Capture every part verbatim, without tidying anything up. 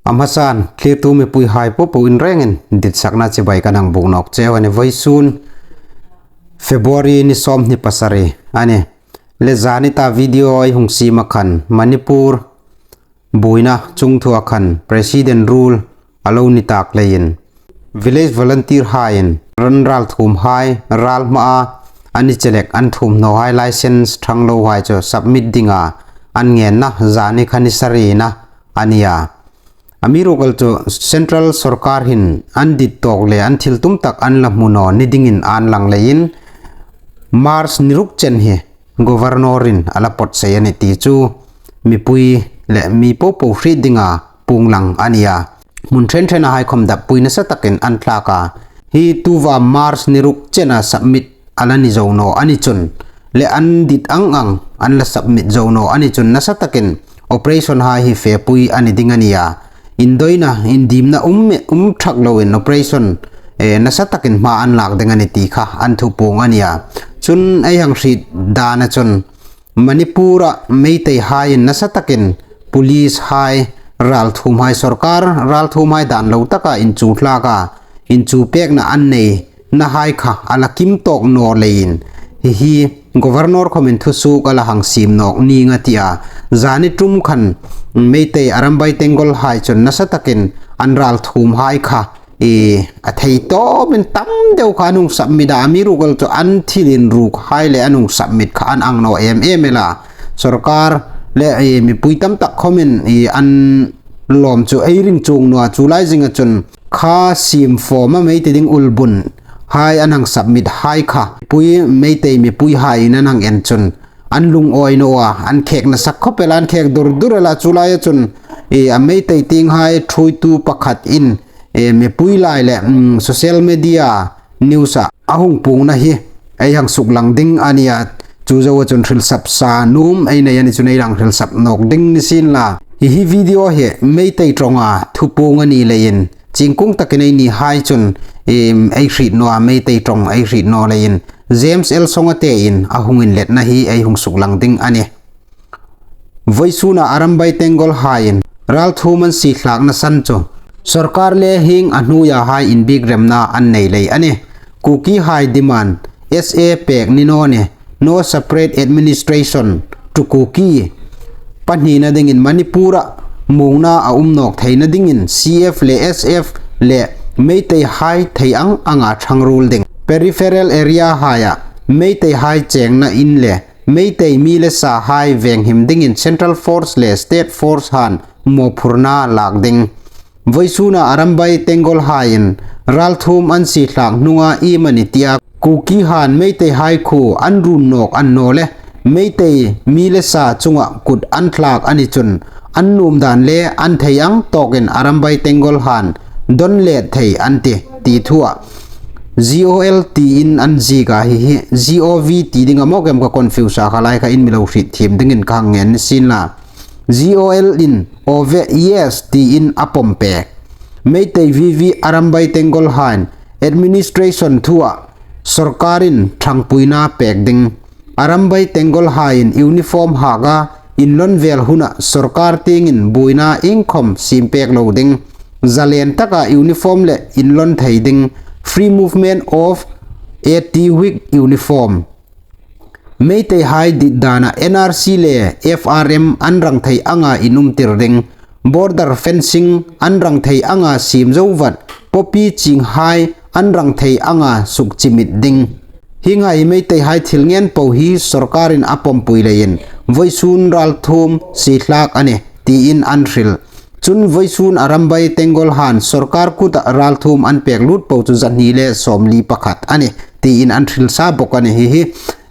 A hmasan, thlirtu mipuihai popo in rengin ditsakna chibai kan hang buk nawk cheu a nih. Vawisun February ni sawmhni pasari a nih. Le zani ta video ei hung siem a khan Manipur buoina chungthua khan President Rule a lo ni tak leiin village volunteer haiin ran ralthuomhai, ral hmaa an ni chelek an thuomhnawhai license ṭhang lohai chu submit dinga an ngenna zani kha ni sarina a nih a. Amiruokchu Central Sorkar hin an dit tawk le an thil tum tak an la hmu naw ni dingin an lang leiin March ni ruk chen hi Governor-in a la pawt sei a nih ti chu mipui le mi popo hriet dinga puong lang a nih a. Hmun ṭhen ṭhenahai khawm dap pui nasa takin an thlak a. Hi tuta March ni ruk chena submit a la ni zo naw a ni chun, le an dit ang ang an la submit zo naw a ni chun nasa takin operation-hai hi fepui a ni ding a nih a. Indoina, indiemna um, um ṭhak loin operation, eh, nasa takin hma an lak ding a nih ti kha an thupuong a nih a. Chun ei hang hriet dana chun Manipur-a Meiteihaiin nasa takin police-hai, ralthuomhai, sorkar ralthuomhai dan lo taka inchuk hlaka, inchuk pekna an nei nahai kha a la kim tawk naw leiin hi hi Governor khawmin thusuok a la hang siem nawk ning a tih a. Zani ṭum khan Meitei Arambai Tenggol-hai chun nasa takin an ralthuomhai kha, i, a thei tawpin tam deu kha an hung submit a, amiruokchu an thil inrukhai le an hung submit kha an ang naw em em el a. Sorkar le, i, mipui tam tak khawmin, i, an lawm chu ei ring chuong naw a, chu lai zinga chun kha siem fawm a, Meitei ding ulbunhai an hang submit-hai kha pui, Meitei mipuihaiin an hang en chun an lungawi naw a, an khek nasa khawp el a, an khek dur dur el a. Chu laia chun, i, a Meitei tienghai ṭhuoitu pakhatin, e, mipui lai le, mm, social media news-a a hung puongna hi ei hang suklang ding a nih a. Chu zoa chun hrilsap sa nuom ei nei a ni chun ei hang hrilsap nawk ding ni sien la. Hi hi video hi Meitei ṭawnga thupuong a ni leiin, chingkung takin ei nihai chun, em, ei hriet naw a, Meitei ṭawng ei hriet naw leiin James L Songate-in a hung inletna hi ei hung suklang ding a nih. Vawisuna Arambai Tenggol-haiin ralthuom an siem hlakna san chu sorkar le hieng a hnuoia hai inbikremna an nei lei a nih. Kuki-hai demand, S A pek ni naw nih, no separate administration to Kuki. Pahnina dingin Manipur-a muongna a um nawk theina dingin C F le S F le Meiteihai thei ang anga ṭhangruol ding. Peripheral area-haia Meiteihai chengna in le Meitei mi le sahai venghim dingin Central Force le State Force-han mawphurna lak ding. Vawisuna Arambai Tenggol-haiin ralthuom an siem hlak hnunga iemani tia Kuki-han Meiteihai khuo an run nawk an naw le, Meitei mi le sa chunga kut an thlak a ni chun, an nuom dan le an thei ang tawkin Arambai Tenggol-han don let thei an tih, ti thua G O L tiin an ziek a, hi hi G O V ti ding a maw kem ka confuse a, kha lai kha in mi lo hriet thiem dingin ka hang ngen ni sien la. G O L-in, "Ove, yes," tiin a pawm pek. Meitei V V Arambai Tenggol-haiin administration thua sorkarin ṭhangpuina pek ding. Arambai Tenggol-haiin uniform haka inlawn vel huna sorkar tiengin buoina iengkhawm siem pek lo ding. Zalen taka uniform le inlawn thei ding. Free movement of A T with uniform. Meiteihai dit dana N R C le F R M an rang thei anga inumtir ding. Border fencing an rang thei anga siem zo vat, poppy chinghai an rang thei anga sukchimit ding. Hienghai Meiteihai thil ngen po hi sorkarin a pawmpui leiin vawisun ralthuom siem hlak a nih, tiin an hril. Chun vawisun Arambai Tenggol-han sorkar kuta ralthuom an pek lut po chu zahni le sawmli pakhat a nih, tiin an hril sa bawk a nih. Hi hi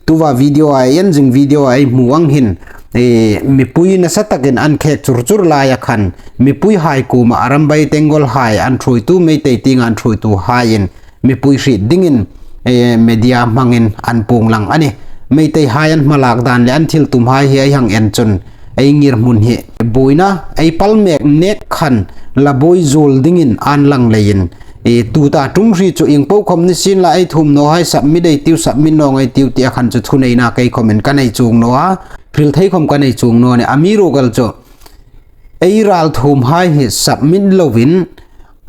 tuta video-a, ei en zing video-a ei hmu ang hin, e, mipui nasa takin an khek chur chur laia khan, mipuihai kuoma Arambai Tenggol-hai an ṭhuoitu, Meitei tienga an ṭhuoituhaiin mipui hriet dingin, e, media hmangin an puong lang a nih. Meiteihai an hmalak dan le an thiltumhai hi ei hang en chun, ei ngirhmun hi buoina ei pal mek nek khan la buoi zuol dingin an lang leiin, e, tuta ṭum hri chu ieng po khawm ni sien la, ei thuomhnawhai submit ei tiu, submit naw ngei tiu tia khan chu thuneina kei khawmin ka nei chuong naw a, hril thei khawm ka nei chuong naw a nih. Amiruokchu ei ralthuomhai hi submit loin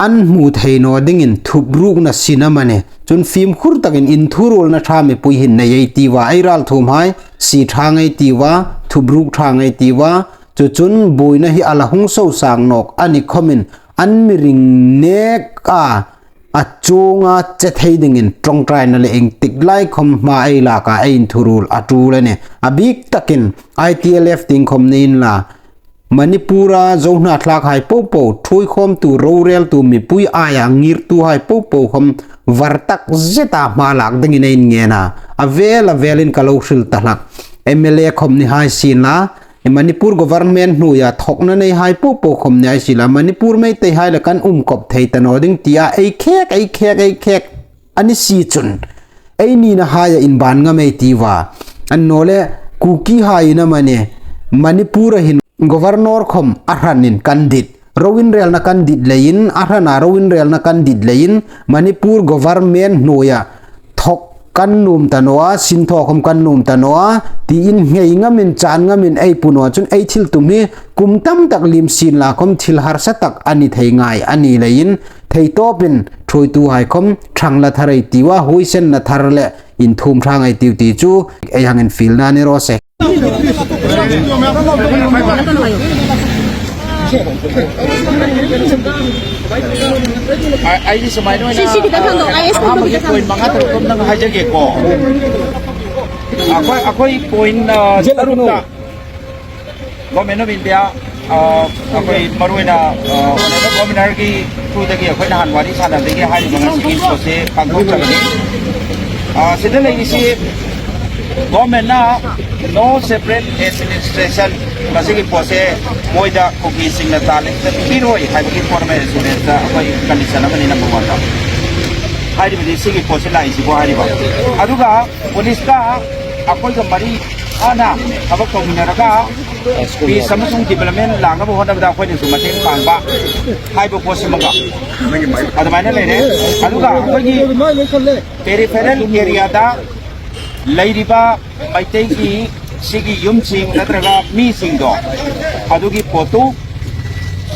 an hmu thei naw dingin thuprukna sin amani, chun fimkhur takin inthuruolna ṭha mipui hin nei ei tiu a, ei ralthuomhai sie ṭha ngei tiu a, thupruk ṭha ngei tiu a, chu chun buoina hi a la hung sosang nawk a ni khawmin an mi ring nek a, a chunga che thei dingin ṭawngṭaina le iengtik lai khawm hma ei lak a, ei inthuruol a ṭul a nih. A bik takin I T L F tieng khawm ni inla, Manipur-a Zo hnathlakhai popo, ṭhuoikhawmtu, roreltu, mipui aia ngirtuhai popo khawm var tak zeta hma lak dingin ei ngen a, a vel a velin ka lo hril ta hlak. M L A khawm ni hai sienla, Manipur government hnuoia thawkna neihai popo khawm ni hai sienla, Manipur Meiteihai le kan um kop thei ta naw ding tia ei khek, ei khek, ei khek a ni si chun, ei ninahaia inban ngam ei tiu a. Annawleh Kukihai in amani, Manipur-a hin governor khawm a hranin kan dit, roinrelna kan dit leiin, a hrana roinrelna kan dit leiin, Manipur government hnuoia thawk kan nuom ta naw a, sinthaw khawm kan nuom ta naw a, tiin ngei ngamin, chan ngamin ei pu naw chun ei thil tum hi kum tam tak liem sienla khawm thil harsa tak a ni thei ngai a ni leiin, thei tawpin ṭhuoituhai khawm ṭhang la thar ei tiu a, huoisenna thar le inthuom ṭha ngei tiu ti chu ei hang infielna ni raw se. ꯑꯩ, ꯑꯩꯗꯤ ꯁꯨꯃꯥꯏꯅ ꯑꯣꯏꯅ ꯁꯤ, ꯁꯤ ꯈꯤꯇꯪ ꯍꯪꯉꯣ, I S ꯑꯍꯥꯟꯕꯒꯤ ꯈꯤꯇꯪ ꯍꯪꯉꯣ꯫ Point ꯃꯉꯥ ꯇꯔꯨꯛ ꯑꯝꯇꯪ ꯍꯥꯏꯖꯒꯦꯀꯣ꯫ ꯑꯩꯈꯣꯏ, ꯑꯩꯈꯣꯏ point, ꯑ, ꯇꯔꯨꯛꯇ Government of India, ꯑ, ꯑꯩꯈꯣꯏ ꯃꯔꯨꯑꯣꯏꯅ, ꯑ, Honourable Governor-ꯒꯤ through-ꯗꯒꯤ ꯑꯩꯈꯣꯏ ꯅꯍꯥꯟ ꯋꯥꯔꯤ ꯁꯥꯟꯅꯕꯗꯒꯤ ꯍꯥꯏꯔꯤꯕ ꯉꯁꯤꯒꯤ ꯄꯣꯠꯁꯦ ꯄꯥꯡꯊꯣꯛꯆꯕꯅꯤ꯫ ꯑ, ꯁꯤꯗ ꯂꯩꯔꯤꯁꯤ government-ꯅ no separate administration, ꯃꯁꯤꯒꯤ ꯄꯣꯠꯁꯦ ꯃꯣꯏꯗ ꯀꯨꯀꯤꯁꯤꯡꯅ ꯇꯥ ꯂꯩꯇ ꯄꯤꯔꯣꯏ ꯍꯥꯏꯕꯒꯤ formal assurance-ꯇ ꯑꯩꯈꯣꯏ condition ꯑꯃꯅꯤ number one-ꯗ꯫ ꯍꯥꯏꯔꯤꯕꯗꯤ ꯁꯤꯒꯤ ꯄꯣꯠꯁꯤ ꯂꯥꯛꯏꯁꯤꯕꯨ ꯍꯥꯏꯔꯤꯕ꯫ ꯑꯗꯨꯒ police-ꯀ ꯑꯩꯈꯣꯏꯒ ꯃꯔꯤ ꯊꯥꯅ ꯊꯕꯛ ꯇꯧꯃꯤꯟꯅꯔꯒ peace ꯑꯃꯁꯨꯡ development ꯂꯥꯛꯅꯕ ꯍꯣꯠꯅꯕꯗ ꯑꯩꯈꯣꯏꯅꯁꯨ ꯃꯇꯦꯡ ꯄꯥꯡꯕ ꯍꯥꯏꯕ ꯄꯣꯠꯁꯤꯃꯒ ꯑꯗꯨꯃꯥꯏꯅ ꯂꯩꯔꯦ꯫ ꯑꯗꯨꯒ ꯑꯩꯈꯣꯏꯒꯤ peripheral area-ꯗ ꯂꯩꯔꯤꯕ ꯃꯩꯇꯩꯒꯤ ꯁꯤꯒꯤ ꯌꯨꯝꯁꯤꯡ ꯅꯠꯇ꯭ꯔꯒ ꯃꯤꯁꯤꯡꯗꯣ, ꯑꯗꯨꯒꯤ ꯄꯣꯠꯇꯨ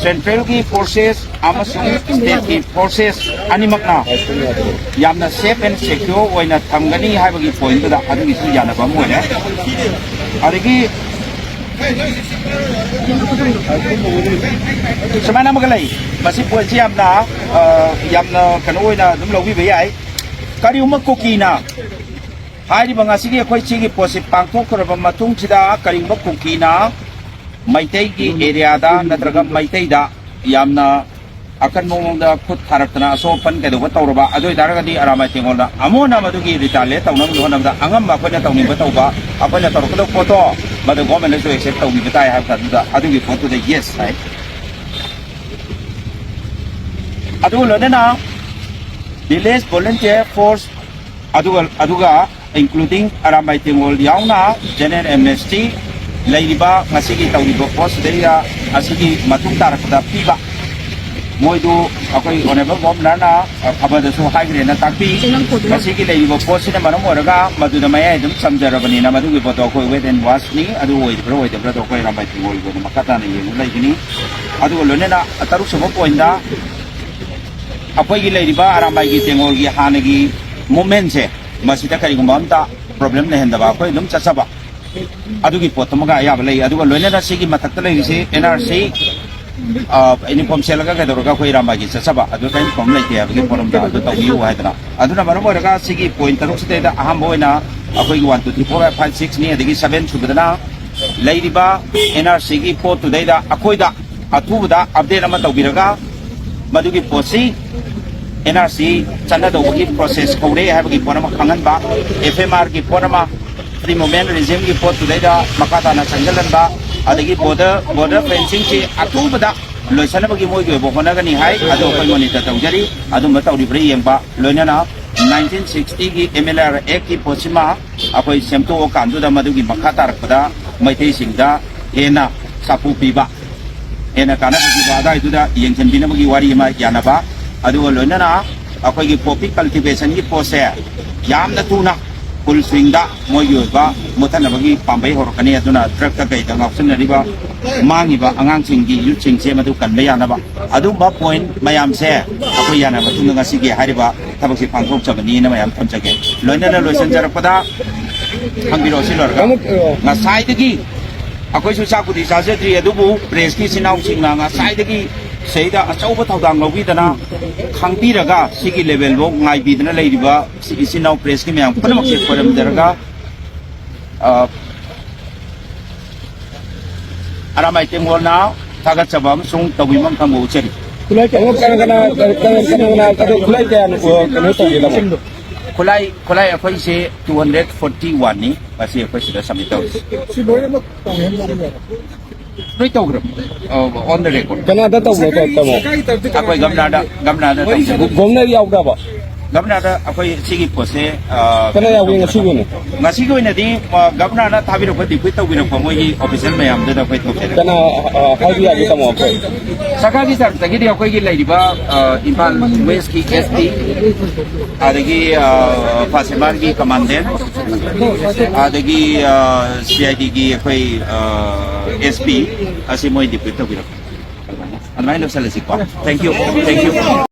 central-ꯒꯤ forces ꯑꯃꯁꯨꯡ state-ꯀꯤ forces ꯑꯅꯤꯃꯛꯅ ꯌꯥꯝꯅ safe and secure ꯑꯣꯏꯅ ꯊꯝꯒꯅꯤ ꯍꯥꯏꯕꯒꯤ point-ꯇꯨꯗ ꯑꯗꯨꯒꯤꯁꯨ ꯌꯥꯅꯕ ꯑꯃ ꯑꯣꯏꯔꯦ꯫ ꯑꯗꯒꯤ ꯁꯨꯃꯥꯏꯅ ꯑꯃꯒ ꯂꯩ, ꯃꯁꯤ point-ꯁꯤ ꯌꯥꯝꯅ, ꯑ, ꯌꯥꯝꯅ ꯀꯩꯅꯣ ꯑꯣꯏꯅ ꯑꯗꯨꯝ ꯂꯧꯕꯤꯕ ꯌꯥꯏ꯫ ꯀꯔꯤꯒꯨꯝꯕ ꯀꯨꯀꯤꯅ ꯍꯥꯏꯔꯤꯕ ꯉꯁꯤꯒꯤ ꯑꯩꯈꯣꯏ ꯁꯤꯒꯤ ꯄꯣꯠꯁꯤ ꯄꯥꯡꯊꯣꯛꯈ꯭ꯔꯕ ꯃꯇꯨꯡꯁꯤꯗ ꯀꯔꯤꯒꯨꯝꯕ ꯀꯨꯀꯤꯅ ꯃꯩꯇꯩꯒꯤ area-ꯗ ꯅꯠꯇ꯭ꯔꯒ ꯃꯩꯇꯩꯗ ꯌꯥꯝꯅ ꯑꯀꯟꯕ ꯃꯑꯣꯡꯗ ꯈꯨꯠ ꯊꯥꯔꯛꯇꯅ ꯑꯁꯣꯛ ꯑꯄꯟ ꯀꯩꯗꯧꯕ ꯇꯧꯔꯕ, ꯑꯗꯨ ꯑꯣꯏꯇꯥꯔꯒꯗꯤ ꯑꯔꯥꯝꯕꯥꯏ ꯇꯦꯡꯒꯣꯜꯅ ꯑꯃꯨꯛ ꯍꯟꯅ ꯃꯗꯨꯒꯤ retaliate ꯇꯧꯅꯕꯒꯤ ꯍꯣꯠꯅꯕꯗ ꯑꯉꯝꯕ ꯑꯩꯈꯣꯏꯅ ꯇꯧꯅꯤꯡꯕ ꯇꯧꯕ, ꯑꯩꯈꯣꯏꯅ ꯇꯧꯔꯛꯀꯗꯧꯕ ꯄꯣꯠꯇꯣ ꯃꯗꯨ government-ꯅꯁꯨ accept ꯇꯧꯕꯤꯕ ꯇꯥꯏ ꯍꯥꯏꯕ ꯀꯥꯟꯗꯨꯗ ꯑꯗꯨꯒꯤ ꯄꯣꯠꯇꯨꯗ yes ꯍꯥꯏ꯫ ꯑꯗꯨꯒ ꯂꯣꯏꯅꯅ village volunteer force ꯑꯗꯨꯒ, ꯑꯗꯨꯒ including ꯑꯔꯥꯝꯕꯥꯏ ꯇꯦꯡꯒꯣꯜ ꯌꯥꯎꯅ general amnesty ꯂꯩꯔꯤꯕ ꯉꯁꯤꯒꯤ ꯇꯧꯔꯤꯕ ꯄꯣꯠꯁꯤꯗꯩꯗ ꯑꯁꯤꯒꯤ ꯃꯇꯨꯡ ꯇꯥꯔꯛꯄꯗ ꯄꯤꯕ꯫ ꯃꯣꯏꯗꯨ ꯑꯩꯈꯣꯏ Honourable Governor-ꯅ, ꯑ, ꯈꯕꯔꯗꯁꯨ ꯍꯥꯏꯈ꯭ꯔꯦꯅ ꯇꯥꯛꯄꯤ꯫ ꯉꯁꯤꯒꯤ ꯂꯩꯔꯤꯕ ꯄꯣꯠꯁꯤꯅ ꯃꯔꯝ ꯑꯣꯏꯔꯒ ꯃꯗꯨꯗ ꯃꯌꯥꯏ ꯑꯗꯨꯝ ꯆꯝꯖꯔꯕꯅꯤꯅ ꯃꯗꯨꯒꯤ ꯄꯣꯠꯇꯣ ꯑꯩꯈꯣꯏ wait and watch-ꯅꯤ꯫ ꯑꯗꯨ ꯑꯣꯏꯔꯤꯕ꯭ꯔꯥ ꯑꯣꯏꯗꯕ꯭ꯔꯥꯗꯣ ꯑꯩꯈꯣꯏ ꯑꯔꯥꯝꯕꯥꯏ ꯇꯦꯡꯒꯣꯜꯒꯤ ꯑꯣꯏꯅ ꯃꯈꯥ ꯇꯥꯅ ꯌꯦꯡꯕ ꯂꯩꯒꯅꯤ꯫ ꯑꯗꯨꯒ ꯂꯣꯏꯅꯅ ꯇꯔꯨꯛ ꯁꯨꯕ point-ꯗ ꯑꯩꯈꯣꯏꯒꯤ ꯂꯩꯔꯤꯕ ꯑꯔꯥꯝꯕꯥꯏꯒꯤ ꯇꯦꯡꯒꯣꯜꯒꯤ ꯍꯥꯟꯅꯒꯤ movement-ꯁꯦ ꯃꯁꯤꯗ ꯀꯔꯤꯒꯨꯝꯕ ꯑꯝꯇ problem ꯂꯩꯍꯟꯗꯕ, ꯑꯩꯈꯣꯏ ꯑꯗꯨꯝ ꯆꯠꯆꯕ, ꯑꯗꯨꯒꯤ ꯄꯣꯠꯇꯨꯃꯒ ꯑꯌꯥꯕ ꯂꯩ꯫ ꯑꯗꯨꯒ ꯂꯣꯏꯅꯅ ꯁꯤꯒꯤ ꯃꯊꯛꯇ ꯂꯩꯔꯤꯁꯤ N R C, ꯑ, uniform ꯁꯦꯠꯂꯒ ꯀꯩꯗꯧꯔꯒ ꯑꯩꯈꯣꯏ ꯑꯔꯥꯝꯕꯥꯏꯒꯤ ꯆꯠꯆꯕ, ꯑꯗꯨ ꯀꯔꯤꯝ problem ꯂꯩꯇꯦ ꯍꯥꯏꯕꯒꯤ ꯄꯣꯠ ꯑꯃꯗ ꯑꯗꯨ ꯇꯧꯕꯤꯌꯨ ꯍꯥꯏꯗꯅ꯫ ꯑꯗꯨꯅ ꯃꯔꯝ ꯑꯣꯏꯔꯒ ꯁꯤꯒꯤ point ꯇꯔꯨꯛꯁꯤꯗꯩꯗ ꯑꯍꯥꯟꯕ ꯑꯣꯏꯅ ꯑꯩꯈꯣꯏꯒꯤ one, two, three, four, five, six-ꯅꯤ, ꯑꯗꯒꯤ seven ꯁꯨꯕꯗꯅ ꯂꯩꯔꯤꯕ N R C-ꯒꯤ ꯄꯣꯠꯇꯨꯗꯩꯗ ꯑꯩꯈꯣꯏꯗ ꯑꯊꯨꯕꯗ update ꯑꯃ ꯇꯧꯕꯤꯔꯒ ꯃꯗꯨꯒꯤ ꯄꯣꯠꯁꯤ N R C ꯆꯠꯅꯗꯧꯕꯒꯤ process ꯍꯧꯔꯦ ꯍꯥꯏꯕꯒꯤ ꯄꯣꯠ ꯑꯃ ꯈꯪꯍꯟꯕ, F M R-ꯒꯤ ꯄꯣꯠ ꯑꯃ, free movement regime-ꯒꯤ ꯄꯣꯠꯇꯨꯗꯩꯗ ꯃꯈꯥ ꯇꯥꯅ ꯆꯪꯁꯤꯜꯍꯟꯕ, ꯑꯗꯒꯤ border, border fencing-ꯁꯤ ꯑꯊꯨꯕꯗ ꯂꯣꯏꯁꯤꯟꯅꯕꯒꯤ ꯃꯣꯏꯒꯤ ꯑꯣꯏꯕ ꯍꯣꯠꯅꯒꯅꯤ ꯍꯥꯏ꯫ ꯑꯗꯨ ꯑꯩꯈꯣꯏ monitor ꯇꯧꯖꯔꯤ꯫ ꯑꯗꯨꯝꯕ ꯇꯧꯔꯤꯕ꯭ꯔꯥ ꯌꯦꯡꯕ, ꯂꯣꯏꯅꯅ nineteen sixty-ꯒꯤ M L A-R Act-ꯀꯤ ꯄꯣꯠꯁꯤꯃ ꯑꯩꯈꯣꯏ ꯁꯦꯝꯗꯣꯛꯑꯀꯥꯟꯗꯨꯗ ꯃꯗꯨꯒꯤ ꯃꯈꯥ ꯇꯥꯔꯛꯄꯗ ꯃꯩꯇꯩꯁꯤꯡꯗ ꯍꯦꯟꯅ ꯁꯥꯐꯨ ꯄꯤꯕ, ꯍꯦꯟꯅ ꯀꯥꯟꯅꯕ ꯄꯤꯕ ꯑꯗꯨꯋꯥꯏꯗꯨꯗ ꯌꯦꯡꯁꯤꯟꯕꯤꯅꯕꯒꯤ ꯋꯥꯔꯤ ꯑꯃ ꯌꯥꯅꯕ, ꯑꯗꯨꯒ ꯂꯣꯏꯅꯅ ꯑꯩꯈꯣꯏꯒꯤ poppy cultivation-ꯒꯤ ꯄꯣꯠꯁꯦ ꯌꯥꯝꯅ ꯊꯨꯅ full swingꯗ ꯃꯣꯏꯒꯤ ꯑꯣꯏꯕ ꯃꯨꯠꯊꯠꯅꯕꯒꯤ ꯄꯥꯝꯕꯩ ꯍꯧꯔꯛꯀꯅꯤ꯫ ꯑꯗꯨꯅ drugꯇ ꯀꯩꯗ ꯉꯥꯎꯁꯤꯟꯅꯔꯤꯕ, ꯃꯥꯡꯉꯤꯕ ꯑꯉꯥꯡꯁꯤꯡꯒꯤ, youthꯁꯤꯡꯁꯦ ꯃꯗꯨ ꯀꯟꯕ ꯌꯥꯅꯕ ꯑꯗꯨꯒꯨꯝꯕ point ꯃꯌꯥꯝꯁꯦ ꯑꯩꯈꯣꯏ ꯌꯥꯅꯕ ꯃꯇꯨꯡꯗ ꯉꯁꯤꯒꯤ ꯍꯥꯏꯔꯤꯕ ꯊꯕꯛꯁꯦ ꯄꯥꯡꯊꯣꯛꯆꯕꯅꯤꯅ ꯃꯌꯥꯝ ꯊꯝꯖꯒꯦ꯫ ꯂꯣꯏꯅꯅ ꯂꯣꯏꯁꯤꯟꯖꯔꯛꯄꯗ ꯍꯪꯕꯤꯔꯛꯑꯣ ꯁꯤ ꯂꯣꯏꯔꯒ꯫ ꯑꯃꯨꯛ, ꯑ, ꯉꯁꯥꯏꯗꯒꯤ ꯑꯩꯈꯣꯏꯁꯨ ꯆꯥꯛꯄꯨꯗꯤ ꯆꯥꯖꯗ꯭ꯔꯤ, ꯑꯗꯨꯕꯨ pressꯀꯤ ꯏꯆꯤꯟ ꯏꯅꯥꯎꯁꯤꯡꯅ ꯉꯁꯥꯏꯗꯒꯤ ꯁꯤꯗ ꯑꯆꯧꯕ ꯊꯧꯗꯥꯡ ꯂꯧꯕꯤꯗꯅ, ꯈꯪꯕꯤꯔꯒ ꯁꯤꯒꯤ levelꯐꯥꯎ ꯉꯥꯏꯕꯤꯗꯅ ꯂꯩꯔꯤꯕ ꯁꯤ ꯏꯆꯤꯟ ꯏꯅꯥꯎ pressꯀꯤ ꯃꯌꯥꯝ ꯄꯨꯝꯅꯃꯛꯁꯦ ꯈꯣꯏꯔꯝꯖꯔꯒ, ꯑ, ꯑꯔꯥꯃꯥꯏ ꯇꯦꯡꯒꯣꯜꯅ ꯊꯥꯒꯠꯆꯕ ꯑꯃꯁꯨꯡ ꯇꯧꯕꯤꯃꯜ ꯊꯝꯕ ꯎꯠꯆꯔꯤ꯫ ꯈꯨꯠꯂꯥꯏ ꯀꯌꯥ, ꯀꯅꯥ, ꯀꯅꯥ, ꯀꯅꯥ, ꯀꯅꯥ, ꯀꯅꯥ, ꯑꯗꯣ ꯈꯨꯠꯂꯥꯏ ꯀꯌꯥꯅꯣ, ꯀꯩꯅꯣ ꯇꯧꯒꯦ ꯇꯥꯃꯣ? ꯈꯨꯠꯂꯥꯏ, ꯈꯨꯠꯂꯥꯏ ꯑꯩꯈꯣꯏꯁꯦ two hundred forty-oneꯅꯤ꯫ ꯃꯁꯤ ꯑꯩꯈꯣꯏ ꯁꯤꯗ submit ꯇꯧꯔꯤꯁꯤ꯫ ꯁꯤ ꯂꯣꯏꯅꯃꯛ ꯇꯧꯍꯟꯕ ꯌꯥꯕ? ꯂꯣꯏ ꯇꯧꯈ꯭ꯔꯕꯅꯤ꯫ ꯑ, on the record꯫ ꯀꯅꯥꯗ ꯇꯧꯕꯅꯣ, ꯇꯥꯃꯣ? ꯁꯔꯀꯥꯔꯒꯤ ꯇꯔꯐꯇ ꯀꯅꯥ ꯑꯩꯈꯣꯏ ꯒꯝꯂꯥꯗ, ꯒꯝꯂꯥꯗ ꯇꯧꯖꯩ꯫ ꯒꯣ-, ꯒꯣꯕꯔꯅꯔ ꯌꯥꯎꯗꯕ? ꯒꯝꯂꯥꯗ ꯑꯩꯈꯣꯏ ꯁꯤꯒꯤ ꯄꯣꯠꯁꯦ, ꯑ, ꯀꯅꯥ ꯌꯥꯎꯒꯦ ꯉꯁꯤꯒꯤ ꯑꯣꯏꯅ? ꯉꯁꯤꯒꯤ ꯑꯣꯏꯅꯗꯤ, ꯑ, ꯒꯕꯔꯅꯔꯅ ꯊꯥꯕꯤꯔꯛꯄ, depute ꯇꯧꯕꯤꯔꯛꯄ ꯃꯣꯏꯒꯤ official ꯃꯌꯥꯝꯗꯨꯗ ꯑꯩꯈꯣꯏ ꯇꯧꯖꯔꯦ꯫ ꯀꯅꯥ, ꯑ, ꯍꯥꯏꯕ ꯌꯥꯒꯦ ꯇꯥꯃꯣ ꯑꯩꯈꯣꯏ? ꯁꯔꯀꯥꯔꯒꯤ ꯇꯔꯐꯇꯒꯤꯗꯤ ꯑꯩꯈꯣꯏꯒꯤ ꯂꯩꯔꯤꯕ, ꯑ, ꯏꯝꯐꯥꯜ Westꯀꯤ SP, ꯑꯗꯒꯤ, ꯑ, ꯐꯥꯁꯤꯃꯥꯔꯒꯤ commandant, ꯑꯗꯒꯤ, ꯑ, CIDꯒꯤ ꯑꯩꯈꯣꯏ, ꯑ, SP ꯑꯁꯤ ꯃꯣꯏ depute ꯇꯧꯕꯤꯔꯛꯄ꯫ ꯑꯗꯨꯃꯥꯏꯅ ꯂꯣꯏꯁꯤꯜꯂꯁꯤꯀꯣ꯫ Thank you, thank you꯫